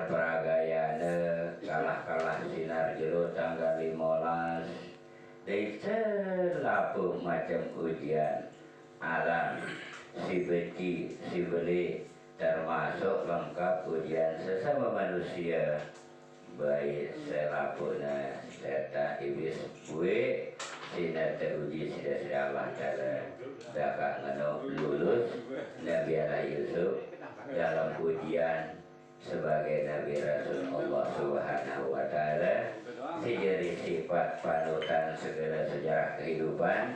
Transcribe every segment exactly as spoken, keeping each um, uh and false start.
Pragayana kalah-kalah sinar jero tanggal limolas. Dai selapuh macem ujian alam, si beci, si beli, termasuk lengkap ujian sesama manusia. Baik selapuhna setan iblis bue, sina teuji sida-sida Allah Ta'ala. Daka ngeno lulus Nabi Allah Yusuf dalam ujian sebagai Nabi Rasul Allah Subhanahu wa Ta'ala. Sijari sifat panutan segala sejarah kehidupan,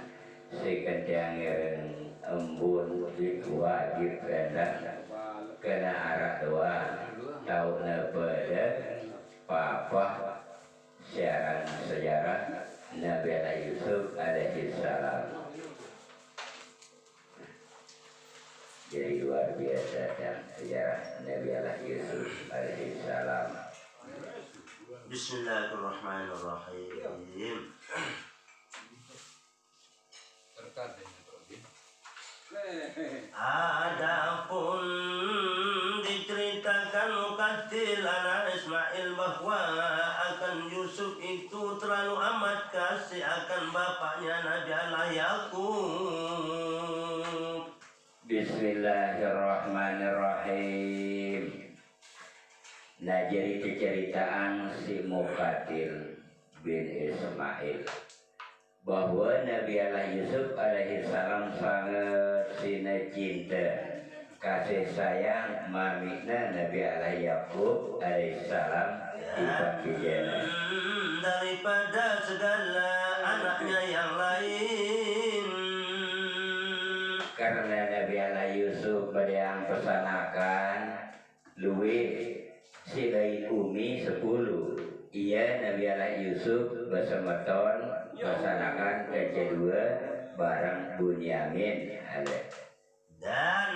si kentiang ngiring embun wajib kehendak kena arak doang. Tahu nepada papah siaran sejarah Nabi Allah Yusuf alaihi salam. Jadi luar biasa kan sejarah Nabi Allah Yusuf alaihi salam. Bismillahirrahmanirrahim. Adapun diceritakan Muqatil anak Ismail bahwa akan Yusuf itu terlalu amat kasih akan bapaknya Nabi Allah Yakub. Bismillahirrahmanirrahim. Nah, jadi keceritaan si Muqatil bin Ismail bahwa Nabi Allah Yusuf alaihi salam sangat sina cinta kasih sayang mamikna Nabi Allah Yakub alaihi salam tiba kijana. Daripada segala anaknya yang lain. Karena Nabi Allah Yusuf pada yang pesanakan luwih silain umi sepuluh. Iya Nabi Allah Yusuf besemeton pesanakan kecedua bareng Bunyamin. Dan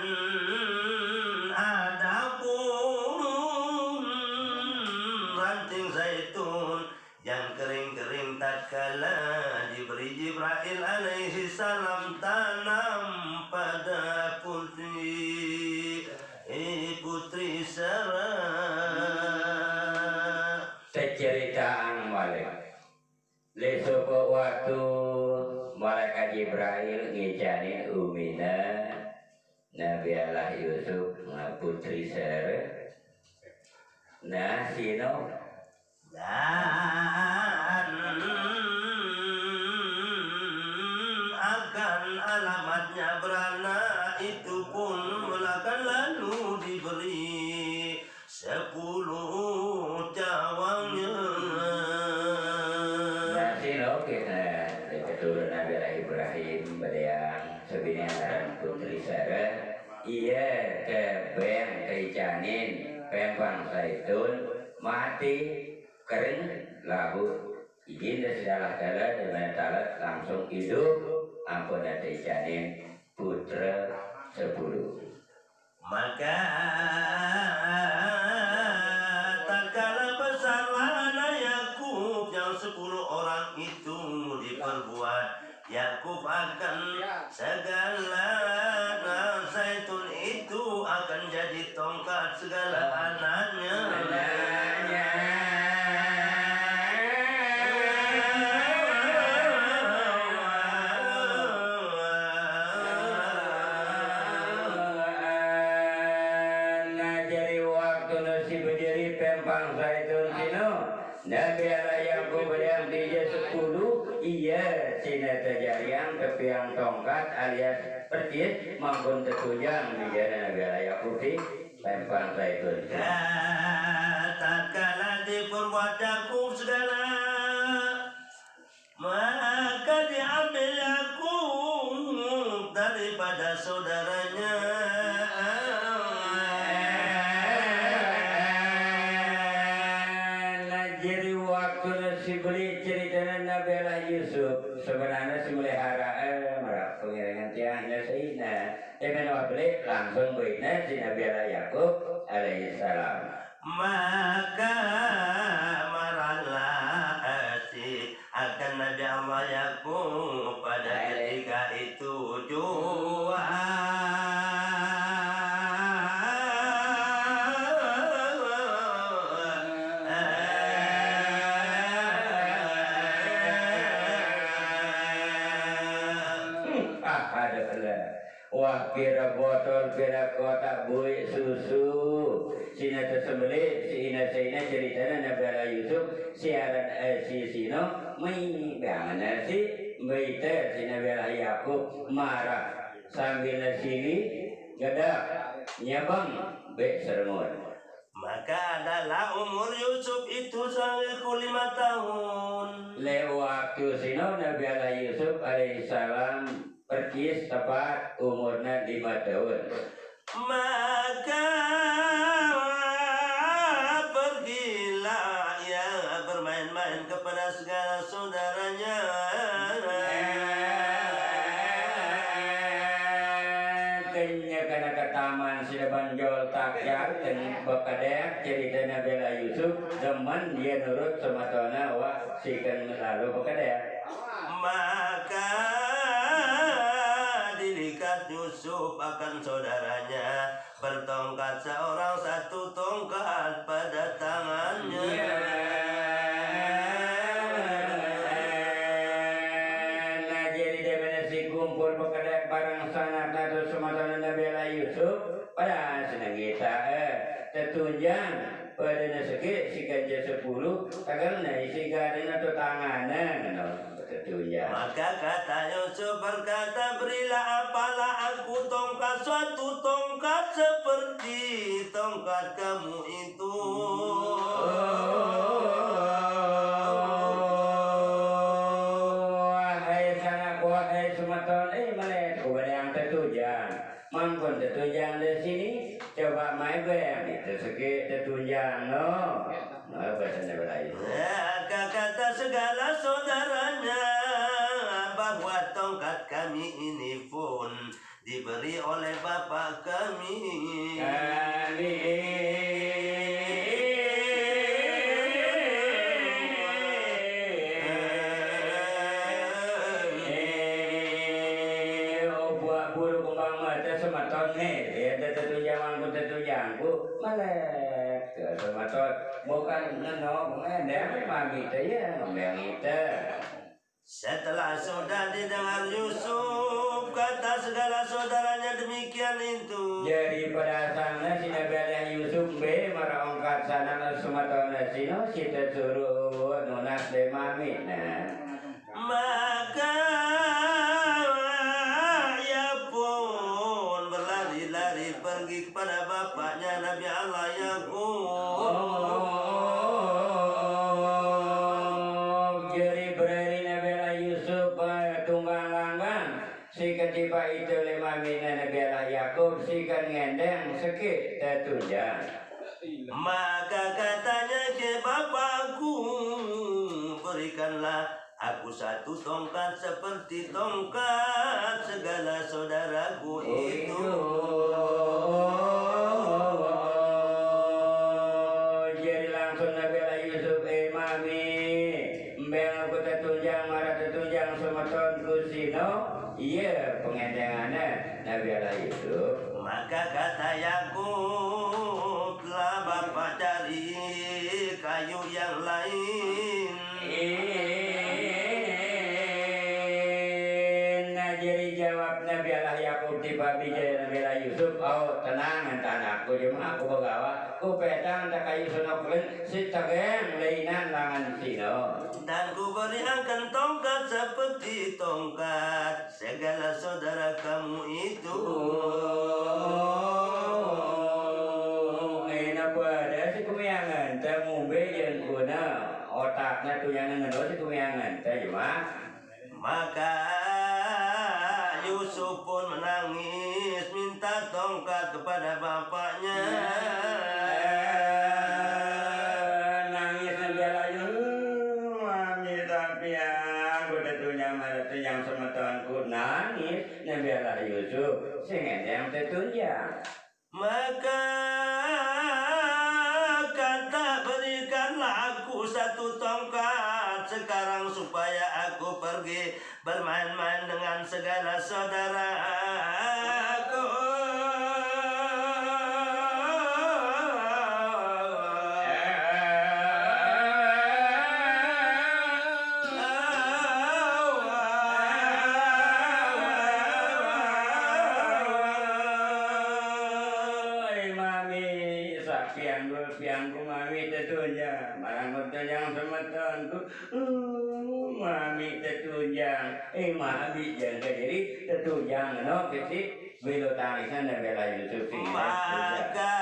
adapun ranting zaitun yang kering-kering tatkala diberi Jibril alaihi salam tanam pada putri, eh, putri Sara. Teceritaan malik. Lesopo waktu malaikat Jibril ngicanin umina Nabi Allah Yusuf, nah, putri Sara. Nah, sino dan akan alamatnya beranak itu pun mulakan lalu diberi sepuluh cawangnya. Nah, sino kita keturunan Nabi Ibrahim beliang sebinian putri Sara. Iya ke beng keicanin pempang zaitun mati kering labu. Izin dari Allah Ta'ala dan Allah Ta'ala langsung hidup ampun nanti janin putra sepuluh. Maka tatkala besarlah anak Yakub yang sepuluh orang itu diperbuat Yakub akan segala nah, zaitun itu akan jadi tongkat segala anaknya. Nah, jadi waktu nasi berdiri pempang zaitun sino. Nabi Allah Yakub yang bija sepuluh, iya sina tajariang tepiang tongkat alias percis mampun tekujang bija Nabi Allah Yakub di pempang zaitun. Tatkala diperbuat Yakub segala, maka diambil Yakub daripada saudaranya. Nah, jadi waktu si beli ceritanya Nabi Allah Yusuf, sebenarnya si melihara eh, merak pengiringan tiangnya sehina. Dia menawar beli langsung belinya si Nabi Allah Yakub alaihissalam. Maka marahlah si akan Nabi Allah Yakub pada ketika itu jua. Wah, pira botol, pira kotak buik susu. Sina tesembelih, si ina, si ina ceritana Nabi Allah Yusuf, siaran, eh, si sino, mai beangan si, baita si Nabi Allah Yakub, marah. Sambil sili, gedak, nyabang, bek serengut. Maka adalah umur Yusuf itu sehari ku lima tahun. Lewat waktu sino Nabi Allah Yusuf alaihissalam persis tepat umurnya lima tahun. Maka pergilah ia bermain-main kepada segala saudaranya. Kenya kana ke taman si depan jol takjak, ten bekedek cerita Nabi Allah Yusuf, demen dia nurut sematona wak sikan lalu bekedek. Maka dilihat Yusuf akan saudaranya, bertongkat seorang satu tongkat pada tangannya. Nah, jadi dia mana si kumpul bekedek barang sanak datuk sematona Nabi Allah Yusuf, pada senang kita, eh, tetunjang, pada nasakit si kaca sepuluh, tagal na isi gading atau tanganan, no. Betul ya. Maka kata Yusuf berkata, "Berilah apalah aku tongkat, suatu tongkat seperti tongkat kamu itu." Wahai sanak, wahai semeton, eh, melihat ku yang tertujan. Mangkon tertujan di sini, coba mai bayang itu sikit tertujan, no. Nah, bahasa Melayu. Maka kata segala saudaranya bahwa tongkat kami ini pun diberi oleh bapak kami. Kami. Eh, oh, buah bulu kembang mata semeton ni. Dia ada tetunjang, aku tetunjang, aku melek. Ke semeton. Bukan ngeno, ngedeng mami tu ya, ngembang itu. Setelah sudah didengar Yusuf, kata segala saudaranya demikian itu. Jadi pada sana si Nabi Allah Yusuf be mara ongkat sana semeton sino, si tersuruh nunas be mami, nah. Maka ia pun berlari-lari pergi kepada bapaknya Nabi Allah Yakub. Oh, jadi berari Nabi Allah Yusuf, eh, tunggang langgang. Si ketiba itu lima mina Nabi Allah Yakub, si kan ngendeng sikit tertunjang. Maka katanya ke bapakku, berikanlah aku satu tongkat seperti tongkat segala saudaraku itu. Jadi langsung Nabi Allah Yusuf, eh, mami, embeng aku tetunjang, mara tetunjang semeton ku sino, iya pengendengane Nabi Allah Yusuf. Maka kata Yakub, lah bapak cari kayu yang lain. Nah, jadi jawab Nabi Allah Yakub di Nabi Allah Yusuf, "Oh, tenang, enta anakku, cuma aku begawa, ku petang tak kayu sono kulit, si tegeng leinan langan sino. Dan ku beri akan tongkat seperti tongkat segala saudara kamu itu." Oh, enak pada si kumiangan, tengumbe yang guna otaknya tu yang ngeno si kumiangan, tanya mah. Maka Yusuf pun menangis minta tongkat kepada bapaknya. Nangis Nabi Allah Yusuf, mami tapi aku tetunjang, mara tetunjang semetonku, nangis Nabi Allah Yusuf, sing yang tetunjang. Maka kata, "Berikanlah aku satu tongkat sekarang supaya aku pergi bermain-main dengan segala saudaraku." Piangku mami tetunjang, marang tetunjang semetonku. Uh, mami tetunjang, eh, mami jangka diri tetunjang, no, kecil. Bilo tangisan dan bela Yusuf sih. Maka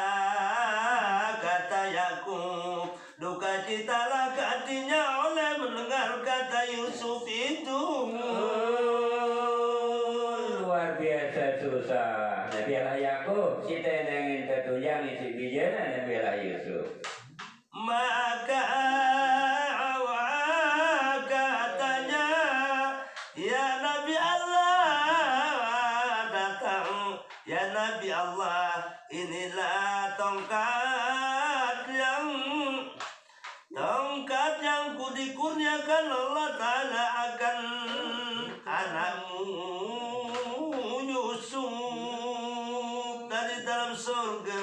kata Yakub, duka citalah hatinya oleh mendengar kata Yusuf itu. Oh, luar biasa susah. Nabi Allah Yakub, kita yang tetunjang isi bijana Nabi Allah Yusuf. Maka katanya, "Ya Nabi Allah, datang, ya Nabi Allah, inilah tongkat yang, tongkat yang kudikurniakan Allah Ta'ala akan anakmu Yusuf dari dalam surga."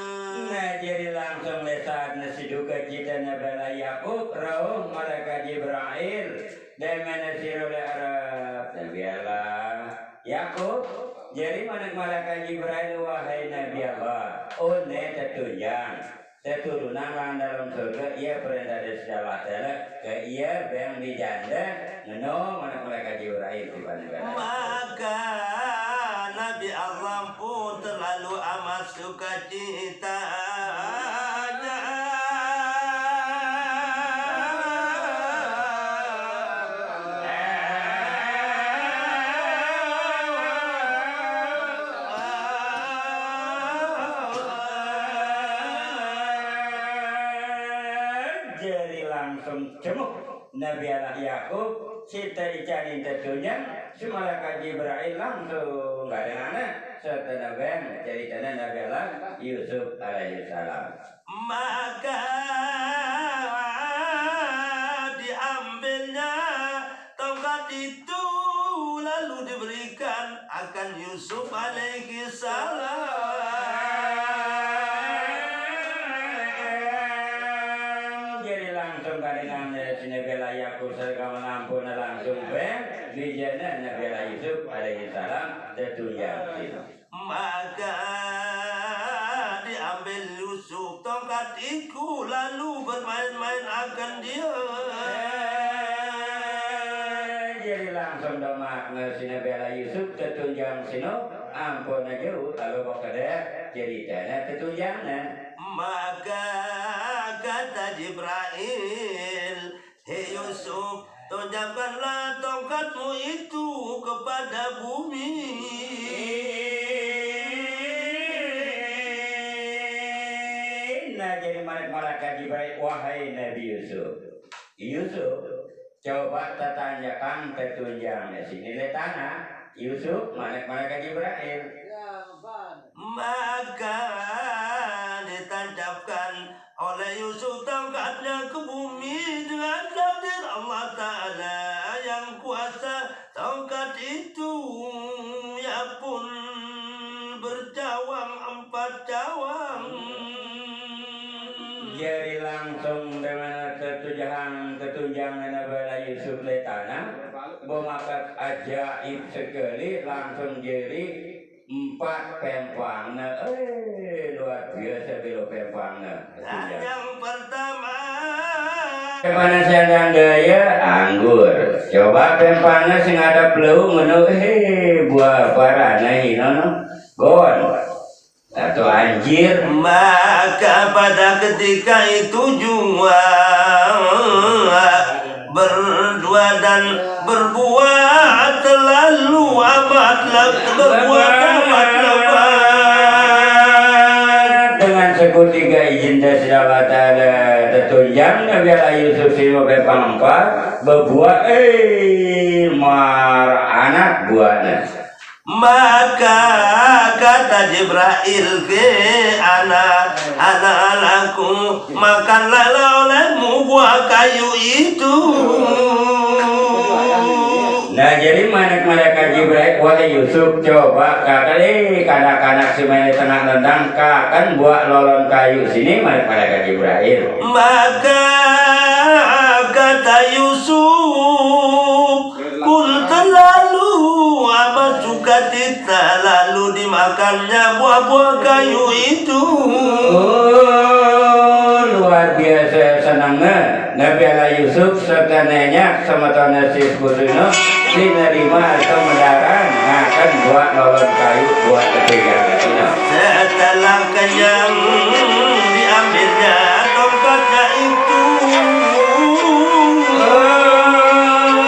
Nah, jadi langsung letak nasi duka kita Nabi Allah Yakub, rauh malaikat Jibrail, dan mana sirole Arab, Nabi Allah Yakub. Jadi mana malaikat Jibrail, wahai Nabi Allah, one tetunjang, teturunan lang dalam surga, ia perintah dari Allah Ta'ala, ke ia beng dijanda, ngeno mana malaikat Jibrail di mana. Maka Nabi Allah pun terlalu amat sukacitanya. Jadi langsung cemuk Nabi Allah Yakub, sita icanin tetunjang, si malaikat Jibrail langsung barengan, serta Nabi, ceritanya Nabi Allah Yusuf alaihissalam. Maka diambilnya tongkat itu lalu diberikan akan Yusuf alaihi salam. Jadi langsung karingan sini bela Yakub serta menampun langsung ben bijana Nabi Allah Yusuf alaihi salam tetunjang. Maka diambil Yusuf tongkat itu lalu bermain-main akan dia. Jadi langsung domak ngesina bela Yusuf tetunjang sino ampun aja lalu bakada ceritanya tetunjangnya. Maka kata Jibrail, "Hei Yusuf, tonjamkanlah tongkatmu itu kepada bumi." Nah, jadi malaikat Jibrail, wahai Nabi Yusuf, Yusuf, coba tatanjakan tetunjang di sini le tanah. Yusuf, malaikat Jibrail. Maka ditancapkan oleh Yusuf tongkatnya ke bumi dengan takdir Allah Ta'ala yang kuasa. Tongkat itu ia pun bercawang empat cawang. Jadi langsung dengan tetunjang, tetunjangan Nabi Yusuf le tanah, bomakat ajaib sekali, langsung jadi empat pempangna, eh, luar biasa bilo pempangna. Dan yang pertama. Kemana siang daya anggur. Coba pempangna sing ada peleu menu, eh, buah parana inono. Gon. Atau anjir. Maka pada ketika itu juga berdua dan berbuat terlalu amat le-, berbuat amat lebat. Dengan sekutiga izin dari Allah Ta'ala, tetunjang Nabi Allah Yusuf si pempang empat, berbuat, eh, mar anak buahnya. Maka kata Jibrail ke anak, anak anakku, makanlah olehmu buah kayu itu. Nah, jadi mana malaikat Jibrail, wahai Yusuf, coba kakali kanak-kanak si main di tengah tendang, kakan buah lolon kayu sini, mana malaikat Jibrail. Maka kata Yusuf, pun terlalu amat sukacita, lalu dimakannya buah-buah kayu itu. Oh, Biasa senengna Nabi Allah Yusuf serta nènyak semetonné si Kusino, si nerima atau melarang ngakan buah lolon kayu buah ketiga Cina. Setelah kenyang, diambilnya tongkatnya itu. Oh,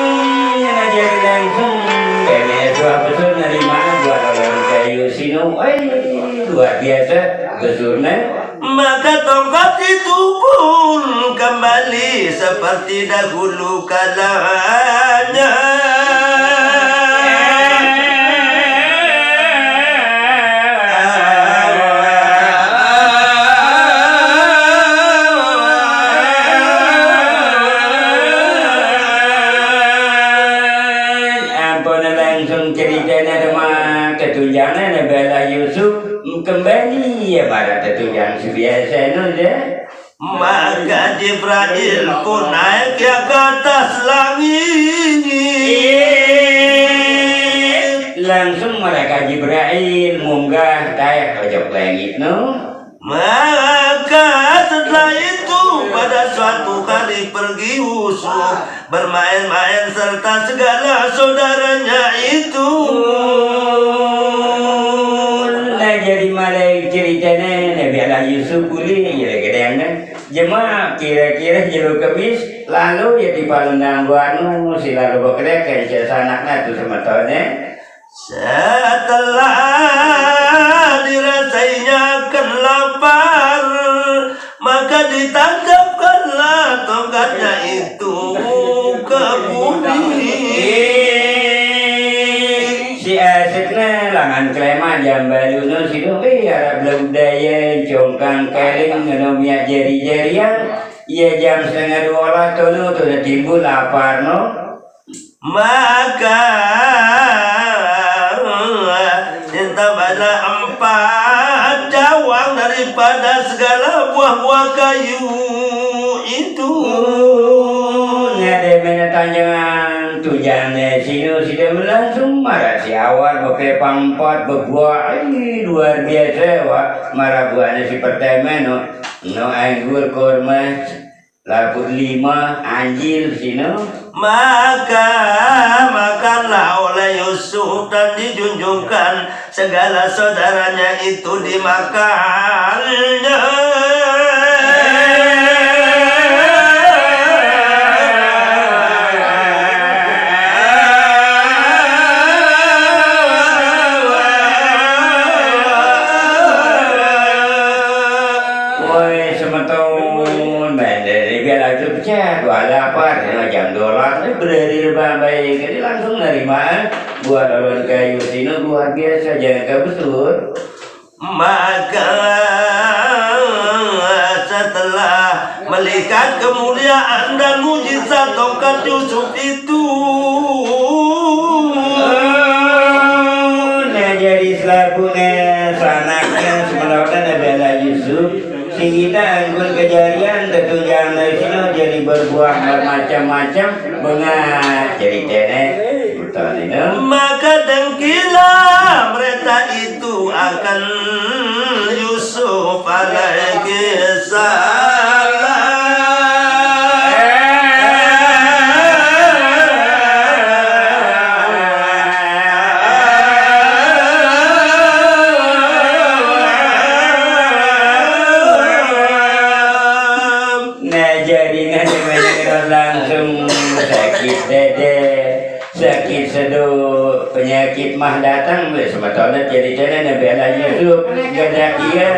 ini jadi langsung. Ini suap besul nerima buah lolon kayu Cina. Eh, luar biasa besulnya. Maka tongkat itu pun kembali seperti dahulu kalanya. Ampun, langsung ceritanya sama tetunjangan bela Yusuf kembali ya pada tetunjang sebiasa no ya. Maka Jibril pun naik ya ke atas langit. Langsung malaikat Jibril munggah taek ojok langit no. Maka setelah itu pada suatu hari pergi Yusuf bermain-main serta segala saudaranya itu. Nah, jadi malai ceritanya Nabi Allah Yusuf boleh ya kadang Jemaah kira-kira jero kemis, lalu ya di palendang buanu, si lalu bekerja kerja sanaknya tuh semetonnya. Setelah dirasainya akan lapar, maka ditancapkanlah tongkatnya itu ke bumi. Si Asepna langan kelema jam baru no si dong, eh, arah belum daya, congkang keling, ngeno minyak jari-jarian, iya jam setengah dua lah tono, tono timbul lapar no. Maka ditambahlah empat cawang daripada segala buah-buah kayu itu. Nah, dari mana tanjangan tujannya sini sudah langsung marah si awar, bepepang empat, bebuah, ih, luar biasa, wah, marah buahnya si pertama, no, no anggur, kurma, laput lima, anjil, sino. Maka makanlah oleh Yusuf dan dijunjungkan segala saudaranya itu dimakannya. Woi, semeton, bender, biar aja pecah, dua lapar, ya, jam dua belas, ini berdiri, Bang, baik. Jadi langsung nerima buah lolon kayu sini luar biasa, jangan kabur. Maka setelah melihat kemuliaan dan mujizat tongkat Yusuf itu, nah, jadi selaku sanaknya semeton Nabi Allah Yusuf, sing kita anggun kejadian tetunjang dari sini jadi berbuah bermacam-macam, bengah jadi tenek. Maka dengkilah mereka itu akan Yusuf alaihi salam. Nah, jadi nanti langsung sakit dada. Sakit sedo, penyakit mah datang, wis semetonnya jadi-jadi Nabi Allah Yusuf, gada iya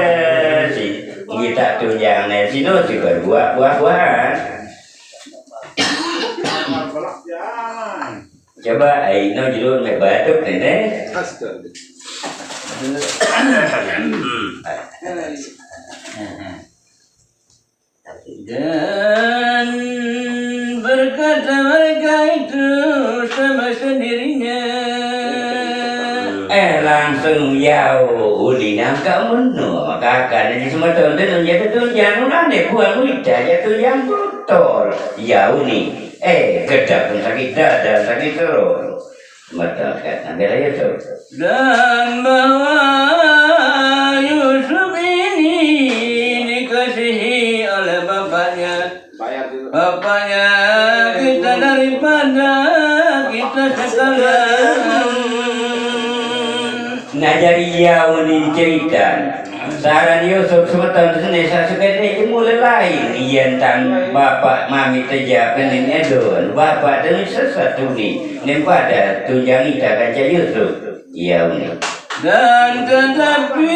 sih. Kita tunjang sino si berbuah-buahan. Coba aino jero mek batuk nenek. Dan berkata mereka itu sama sendirinya. Eh, langsung yau uli nangka meno maka akan di semeton itu jadi tunjang ulane buang wida ya tunjang botol yau ni. Eh, gedap pun sakit dada sakit terus. Betul, kan? Ambil aja tuh. Dan bahwa Yusuf ini dikasihi oleh Bapak Bapaknya kita daripada kita sekalian. Nah, jari Yaun ini cerita. Saran Yusuf semeton sene sasuka ini mulai lain. Iya, tentang bapak mami teja penin edon. Bapak tu sesatu ni. Nempada tunjang ita kaca Yusuf. Iya, uni. Dan tetapi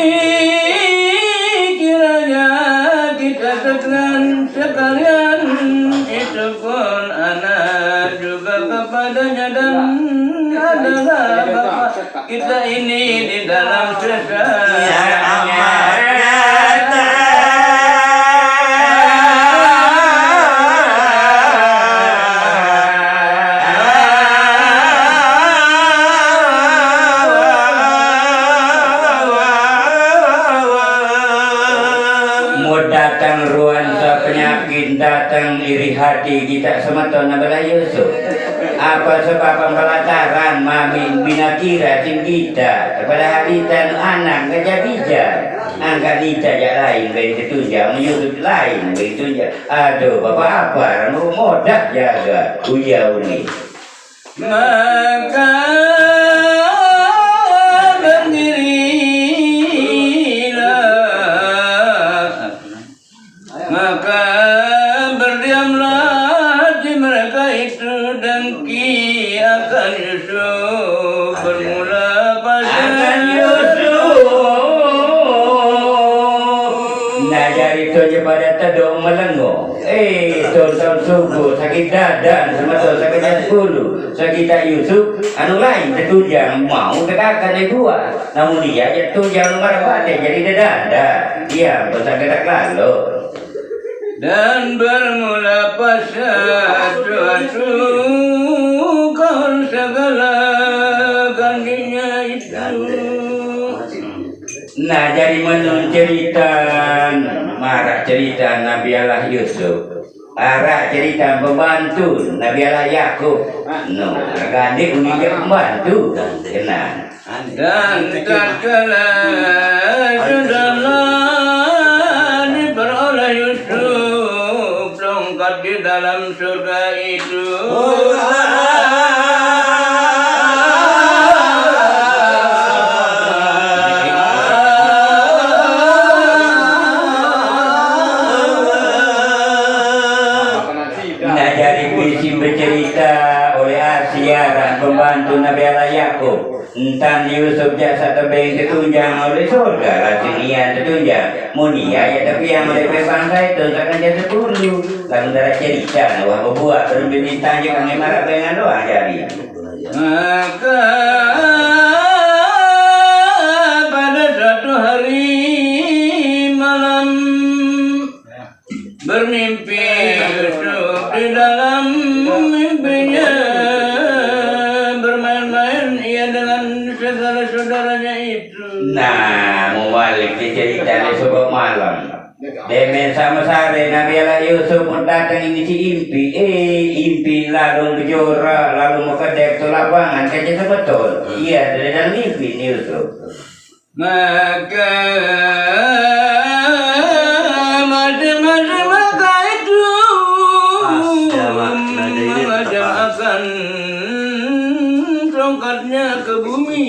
kiranya kita sekalian, sekalian itu pun anak juga kepadanya dan adalah bapak kita ini di dalam sesat. Ya, amat. Mau datang ruan sa penyakit, datang iri hati kita semeton adalah Yusuf. Apa sebab pelataran mami binatira sing kita, padahal kita anak gajah bijak. Angkat nita jak lain, beri ketunjang, menyulut lain, beri tunjang. Aduh, bapak apa? Rambut modah jaga, uya uni. Maka berdirilah, maka berdiamlah di mereka itu dengki akan Yusuf bermula pada akan Yusuf. Nah, jari tu je pada tedok melengo. Eh, tu tahun subuh, sakit dadan, sama tu sakit sepuluh. Sakit tak Yusuf, anu lain, tetujang, mau ke kakak dia buat. Namun dia je tu jangan marah balik, jadi dia dadan. Dia, besar kita lalu. Dan bermula pasal suatu kaul segala gantinya itu. Nah, jadi menurut cerita, marah cerita Nabi Allah Yusuf. Arah cerita pembantu Nabi Allah Yakub. No, ganti uni je pembantu. Kena. Dan tatkala sudahlah diperoleh Yusuf tongkat di dalam surga itu. Nah, jadi puisi bercerita oleh Asia dan pembantu Nabi Allah Yakub. Entan Yusuf jak satebeng tetunjang oleh surga, langsung ia tetunjang. Mun ia ya tapi yang oleh pembangsa itu takkan jadi sepuluh. Lalu dalam cerita, wah, berbuat, berembe bintang je kami marah dengan doang jadi. Maka pada suatu hari malam, bermimpi Yusuf di dalam mimpinya, bermain-main ia dengan segala saudaranya itu. Nah, mau balik ke cerita ni sebab malam. Demen sama sare Nabi Allah Yusuf pun datang ini si impi. Eh, impi lalu berjorak, lalu mau kedek tu lapangan, kerja sebetul. Iya, dari dalam mimpi ni Yusuf. Maka masing-masing maka itu mengajarkan tongkatnya ke bumi.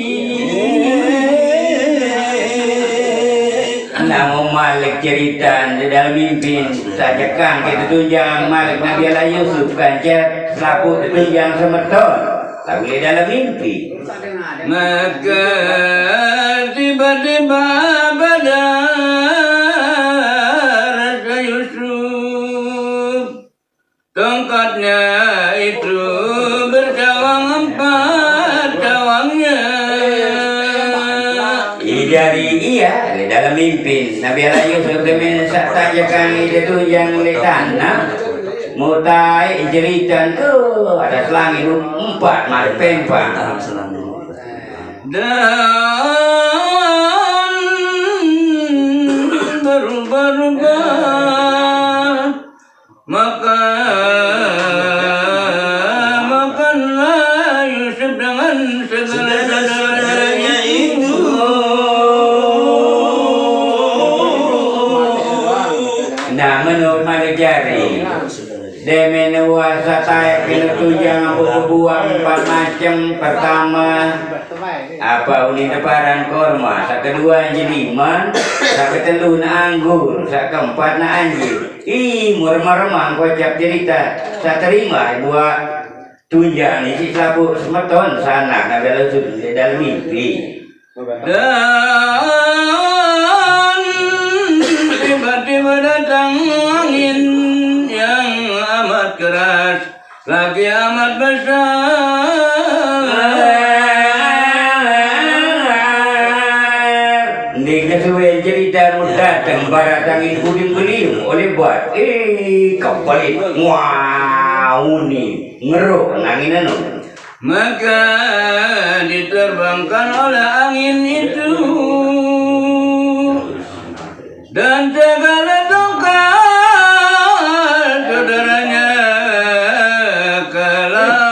Namun Malik cerita di dalam mimpi, tak jekang kita tunjang Malik Nabi Allah Yusuf kanca selapu tunjang semeton. Lagu di dalam mimpi. Maka tiba-tiba pada rasa Yusuf, tongkatnya itu bercabang empat cabangnya. Ijari iya, di dalam mimpi Nabi Allah Yusuf demen sak tanjakan itu yang di tanah. Mutai jeritan tu ada selangit empat mari pempang. Dan berubah-ubah, maka makanlah Yusuf dengan segala saudaranya itu. Nah, menurut Malik Jari, Deme ne wah satae kene tunjang ampu bebuang empat macem. Pertama, apa uni deparan korma, sakedua jelimen, saketelu ne anggur, sakeempat ne anjir. Ih, muremang-remang kocap cerita. Saterima buat tunjang isi selapuq semeton sanak nabela sut leq dalem mimpi. Dan tiba-tiba datang angin yang amat keras, lagi amat besar. Ndeq kesuwen cerite, dateng barat angin puding beliung oleh bat. Eh, kepelit. Wah, uni ngerok angin eno. Maka diterbangkan oleh angin itu dan segala tongkat saudaranya ke laut.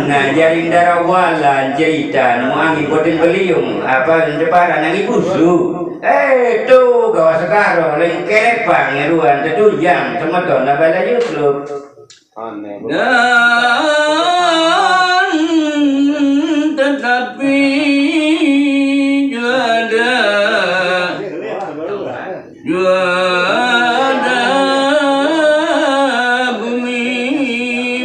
Nah, jari ndaraq walan cerite, nemu angin puding beliung, apa deparan angin busuk. Eh, tu, gawah segaro, leng kelepang ngeruan tetunjang semeton nabela Yusuf. Dan tetapi juga ada, juga ada bumi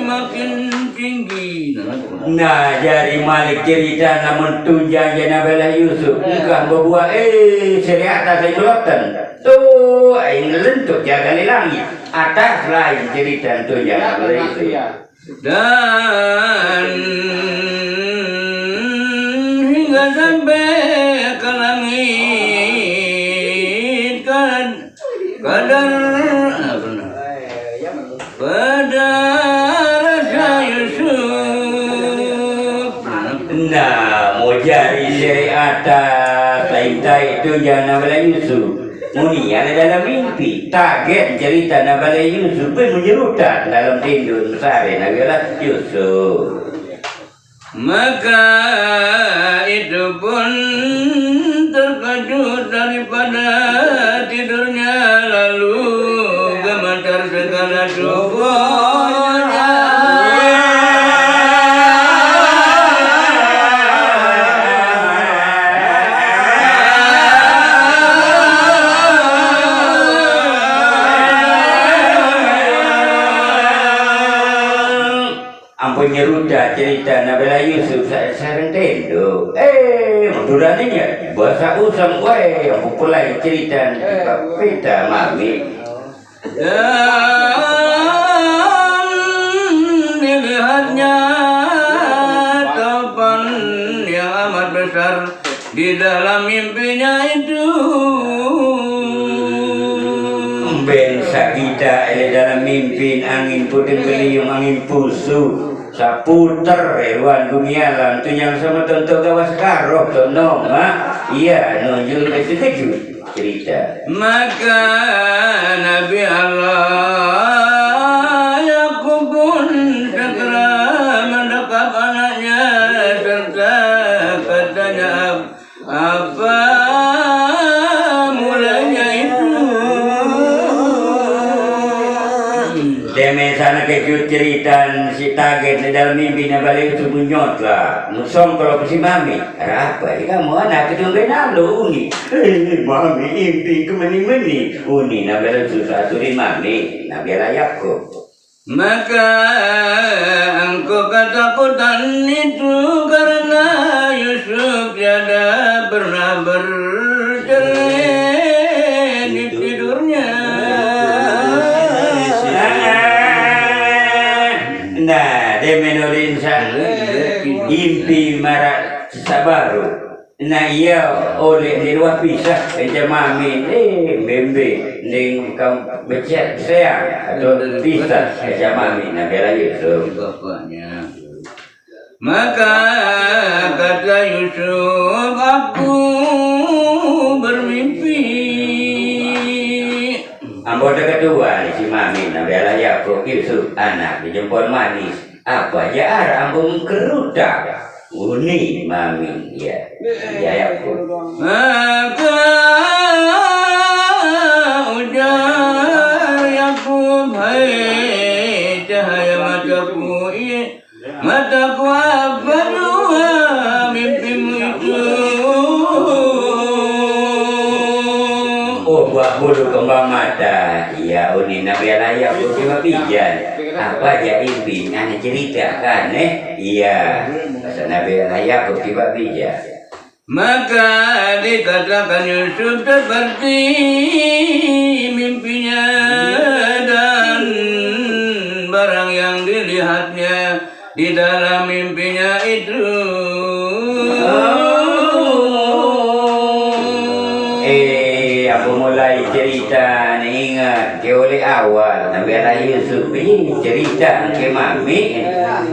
makin tinggi. Nah, jari malik cerite, lamun tunjang jaq nabela Yusuf, engkah bebuaq, eh, sere atas aing beloten. Tu, aing ngelentuk jagaq leq langit. Atas lain cerite tunjang nabela Yusuf. Dan hingga sampai ke langit, kad-, kadar, apa namanya? Pada rasa Yusuf. Nah, mojari sere atas, tai-tai tunjang nabela Yusuf. Muni ale dalam mimpi, taget cerite nabela Yusuf, ben menyerutan dalam tindun mesare nabela Yusuf. Maka itu pun terkejut daripada tidurnya, lalu gemetar segala tubuhnya. Ampun nyerutan cerite nabela Yusuf sa-, sareng tendo. Eh, Madurane nyak, basa usang wae, ampun pulai cerite peta mami. Dan dilihatnya topan yang amat besar di dalam mimpinya itu. Mben saq gitaq leq dalem mimpin angin pudeng beliung, angin pusuq, saq puter leq ruan gumi alam, tunjang semeton toq gawah sekaroh toq nong, maq. Ie nunjuk leq sekejut cerite. Maka Nabi Allah Yakub pun segera mendekap anaknya serta katanya, "Apa mulanya itu?" Deme saq nekejut ceriten siq taget leq dalem mimpi, nabale subuh nyot lah. Musong kelo pesi mame. Araq ape ikamu anak ketumben lalo uni? Eh, mame impi kemeni-meni. Uni nabale susah turi mame. Nabi Allah Yakub. Maka engkau ketakutan itu karena Yusuf tiada pernah bercermin di tidurnya. Nah, dia menorin sa-, impi maraq saq baruq. Nah, ie oleq ndeq uah pisah kance mame, eh, mbe-mbe, ndeq kam becek seang atau pisah kance mame, nah, bela Yusuf. Bapaknya. Maka kata Yusuf, "Aku bermimpi." Ambo teu ketuan si Mamin, Nabi Allah Yakub, Yusuf, anak dijempol manis. Apa ja ar ambo mengkerutak? Uni Mamin, ya. Ya, Yakub. Maka ujar Yakub, "Hai cahaya mataku, i-, mataku, apa jua mimpimu itu?" Oh, buah bulu kembang mata. Iya, uni Nabi Allah Yakub tiba pijan. Apa ja impi, ane ceritakan, eh? Iya. Pasal Nabi Allah Yakub tiba pijan. Maka dikatakan Yusuf seperti mimpinya dan barang yang dilihatnya di dalam mimpinya itu. Eh, aku mulai cerita ni ingat ke oleh awal Nabi Allah Yusuf ni cerita ke mami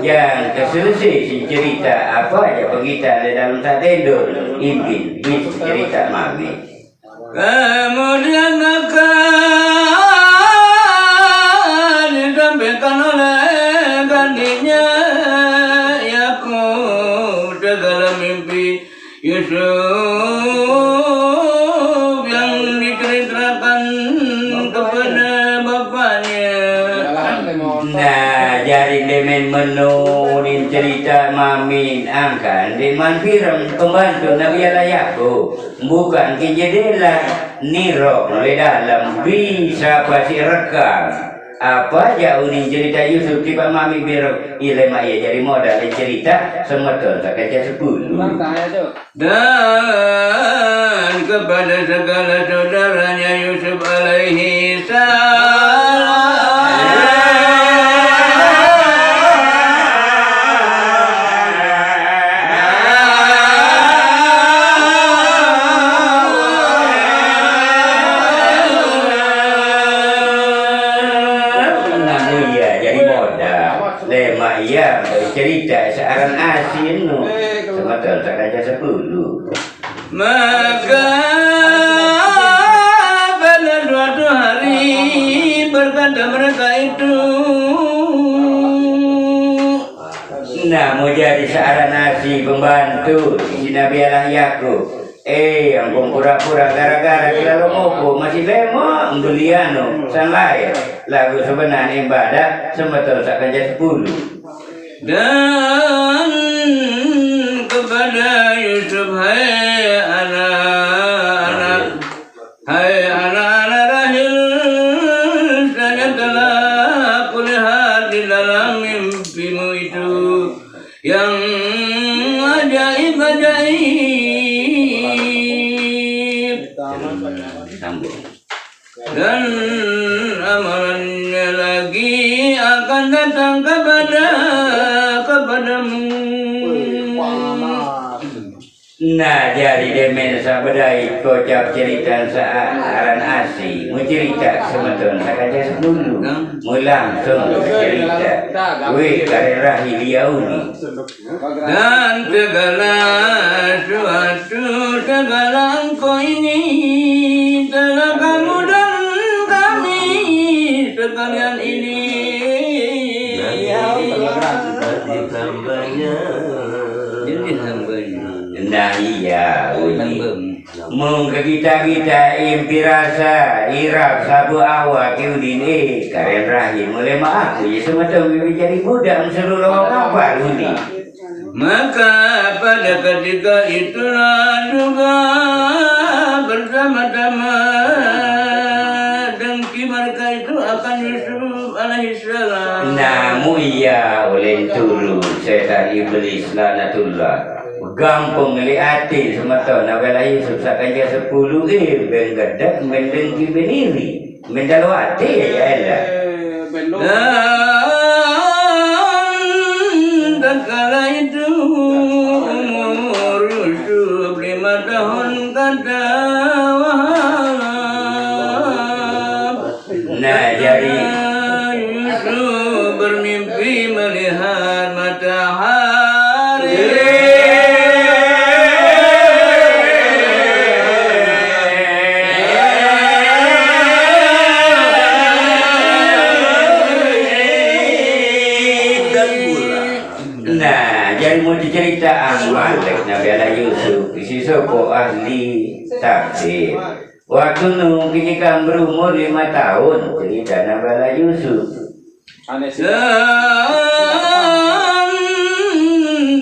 yang keselesai si cerita apa aja pengitan di dalam tak tidur impi bis cerita mami. Kemudian maka disampaikan oleh kandinya Yakub segala mimpi Yusuf yang diceritakan kepada bapaknya. Nah, jadi demen menunin cerita mamin angkan deman pirang pembantu Nabi Allah Yakub. Bukan ke jendela, nirok le dalam bisa pasti rekam. Apa ja unin cerita Yusuf tiba mami biro ilema ia jadi modal cerita semeton sakaja sepuluh. Dan kepada segala saudaranya Yusuf alaihi salam. Namun ia jadi modal. Lemak ia bercerita searan asin nu. Semeton sakaja sepuluh. Maka pada suatu hari berkata mereka itu. Nah, mau jadi searan nasi pembantu si Nabi Allah Yakub. Eh, yang pura-pura gara-gara kita lo ngopo masih lemo beliano san lain. Lagu sebenarnya ibadah semeton sakaja sepuluh. Dan kepada Yusuf, "Hai anak-anak, hai anak-anak rahil, saya telah kulihat di dalam mimpimu itu yang ajaib-ajaib." Sambung. Dan amalannya lagi akan datang kepada, kepadamu. Nah, jadi demen sabedai kocap cerita searan asi, mau cerita semeton sakaja sepuluh, mau langsung cerita. Weh, karena Rahiliauni. Dan segala sesuatu, segala engkau ini telah kamu dan kami sekalian ini. Jadi hambanya. Nah, iya, Uni. Mung ke kita-kita impi rasa irap sabu awak Udin, eh, karen rahim oleh ma aku ya semeton jadi budak seluruh kapal Uni. Maka pada ketika itulah juga bersama-sama dengki mereka itu akan Yusuf alaihissalam. Namu iya oleh tulu setan iblis laknatullah. Gampang ngeli ati semeton awela Yusuf sakaja sepuluh eh ben gedek ben dengki ben iri. Mendalwati ya, ya, ya. Dan tatkala itu umur Yusuf lima tahun kata Wahab. Nah, jadi Yusuf bermimpi melihat matahari. Sapa ahli tafsir? Waktu nu ketika berumur lima tahun, cerita Nabi Allah Yusuf. Dan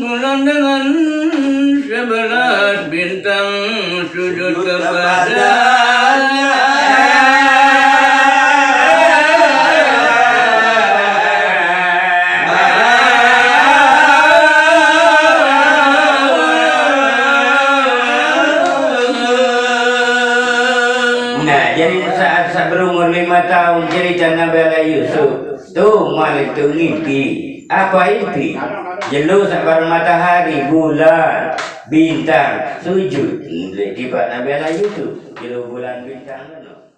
bulan dengan sebelas bintang sujud kepada. Nah, jadi saat, saat berumur lima tahun, cerita Nabi Allah Yusuf, tu malam tu ngimpi. Apa impi? Jelo sabar matahari, bulan, bintang, sujud. Boleh tiba Nabi Allah Yusuf. Jelo bulan bintang tu.